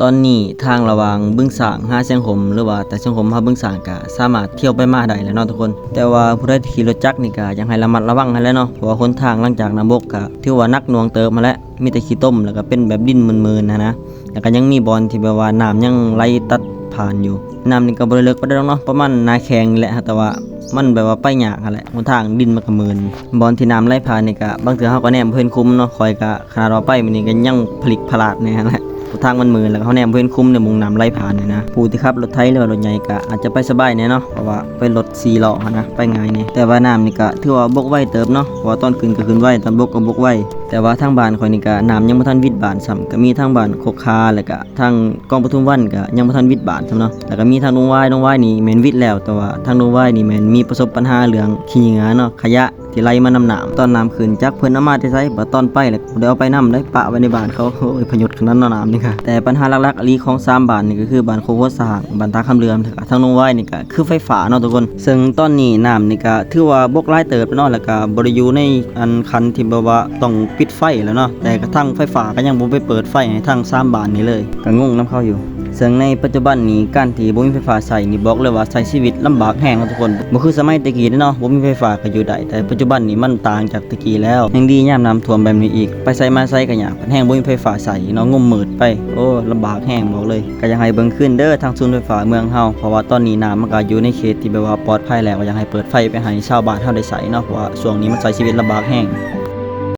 ຕອນນີ້ທາງລະຫວ່າງບຶງສາງຫາຊຽງໂຮມ ຫຼືວ່າແຕ່ຊຽງໂຮມຫາບຶງສາງ ກະສາມາດທຽວໄປມາໄດ້ແລ້ວເນາະທຸກຄົນ. ແຕ່ວ່າຜູ້ໃດທີ່ຂີ່ລົດຈັກນີ້ ກະຢາກໃຫ້ລະມັດລະວັງຫັ້ນແຫຼະເນາະ ເພາະວ່າຫົນທາງຫຼັງຈາກນ້ຳບົກກະຖືວ່າໜັກໜ່ວງເຕີບຫັ້ນແຫຼະ. ມີແຕ່ຂີ້ຕົມ ແລ້ວກະເປັນແບບດິນເມີນໆຫັ້ນນະ ແລ້ວກະຍັງມີບ່ອນທີ່ແບບວ່ານ້ຳຍັງໄຫຼຕັດຜ່ານຢູ່. ນ້ຳນີ້ກະບໍ່ໄດ້ເລິກປານໃດດອກເນາະ ປະມານໜ້າແຂ້ງນີ້ແຫຼະ ແຕ່ວ່າມັນແບບວ່າໄປຍາກຫັ້ນແຫຼະ ຫົນທາງດິນມັນກະເມີນ. ບ່ອນທີ່ນ້ຳໄຫຼຜ່ານນີ້ກະບາງເທື່ອເຮົາກະແນມບໍ່ເຫັນຂຸມເນາະ ຂ້ອຍກະ ຂະໜາດວ່າໄປມື້ນີ້ກະຍັງຜະລິກຜະຫຼາດແດ່ຫັ້ນແຫຼະ. ທາງມັນເມີນ ແລ້ວກະເຮົາແນມບໍ່ເຫັນຂຸມໃນໝ່ອງນ້ຳໄຫຼຜ່ານນີ້ນະ.ຜູ້ທີ່ຂັບລົດໄຖ ຫຼືວ່າລົດໃຫຍ່ກະອາດຈະໄປສະບາຍແດ່ເນາະ ເພາະວ່າເປັນລົດສີ່ລໍ້ຫັ້ນນະ ໄປງ່າຍແດ່. ແຕ່ວ່ານ້ຳນີ້ກະຖືວ່າບົກໄວເຕີບເນາະ ເພາະວ່າຕອນຂຶ້ນກະຂຶ້ນໄວ ຕອນບົກກະບົກໄວ. ແຕ່ວ່າທາງບ້ານຂ້ອຍນີ້ກະນ້ຳຍັງບໍ່ທັນວິດບ້ານຊ້ຳ ກະມີທາງບ້ານຄົກຄາ ແລ້ວກະທາງກອງປະທຸມວັນກະຍັງບໍ່ທັນວິດບ້ານຊ້ຳເນາະ. ແລ້ວກະມີທາງດົງຫວາຍ ດົງຫວາຍນີ້ແມ່ນວິດແລ້ວ ແຕ່ວ່າທາງດົງຫວາຍນີ້ແມ່ນມີປະສົບບັນຫາເລື່ອງຂີ້ເຫຍື້ອເນາະ ຂະຫຍະ ທີ່ໄຫຼມານຳນ້ຳ ຕອນນ້ຳຂຶ້ນຈັກເພິ່ນເອົາມາແຕ່ໃສ ບາດຕອນໄປແລ້ວບໍ່ໄດ້ເອົາໄປນຳໄດ໋ ປະໄວ້ໃນບ້ານເຂົາ. ໂອ້ຍ ພະຍົດຂະໜາດເນາະນ້ຳນີ້ກະ. ແຕ່ບັນຫາຫຼັກໆອີ່ຫຼີຂອງສາມບ້ານນີ້ກະຄືບ້ານໂຄກຫົວສະຫາງ ບ້ານທ່າຄຳເຫຼື່ອມ ແລ້ວກະທາງດົງຫວາຍນີ້ກະຄືໄຟຟ້າເນາະທຸກຄົນ. ເຊິ່ງຕອນນີ້ນ້ຳນີ້ກະຖືວ່າບົກຫຼາຍເຕີບແລ້ວເນາະ ແລ້ວກະບໍ່ໄດ້ຢູ່ໃນອັນຂັ້ນທີ່ແບບວ່າຕ້ອງປິດໄຟແລ້ວເນາະ ແຕ່ກະທາງໄຟຟ້າກະຍັງບໍ່ໄປເປີດໄຟໃຫ້ທາງສາມບ້ານນີ້ເລີຍ ກະງົງນຳເຂົາຢູ່. ເຊິ່ງໃນປັດຈຸບັນນີ້ ການທີ່ບໍ່ມີໄຟຟ້າໃຊ້ນີ້ ບອກເລີຍວ່າໃຊ້ຊີວິດລຳບາກແຮງເນາະທຸກຄົນ. ບໍ່ຄືສະໄໝແຕ່ກີ້ເນາະ ບໍ່ມີໄຟຟ້າກະຢູ່ໄດ້ ແຕ່ປັດຈຸບັນນີ້ມັນຕ່າງຈາກແຕ່ກີ້ແລ້ວ. ແຮ່ງດີຍາມນ້ຳຖ້ວມແບບນີ້ອີກ ໄປໃສມາໃສກະຍາກ ແຮ່ງບໍ່ມີໄຟຟ້າໃຊ້ເນາະ ງົມມືດໄປ ໂອ້ ລຳບາກແຮງບອກເລີຍ. ກະຢາກໃຫ້ເບິ່ງຄືນເດີ ທາງສູນໄຟຟ້າເມືອງເຮົາ ເພາະວ່າຕອນນີ້ນ້ຳມັນກະຢູ່ໃນເຂດທີ່ແບບວ່າປອດໄພແລ້ວ ກະຢາກໃຫ້ເປີດໄຟໄປໃຫ້ຊາວບ້ານເຮົາໄດ້ໃຊ້ເນາະ ເພາະວ່າຊ່ວງນີ້ມັນໃຊ້ຊີວິດລຳບາກແຮງ.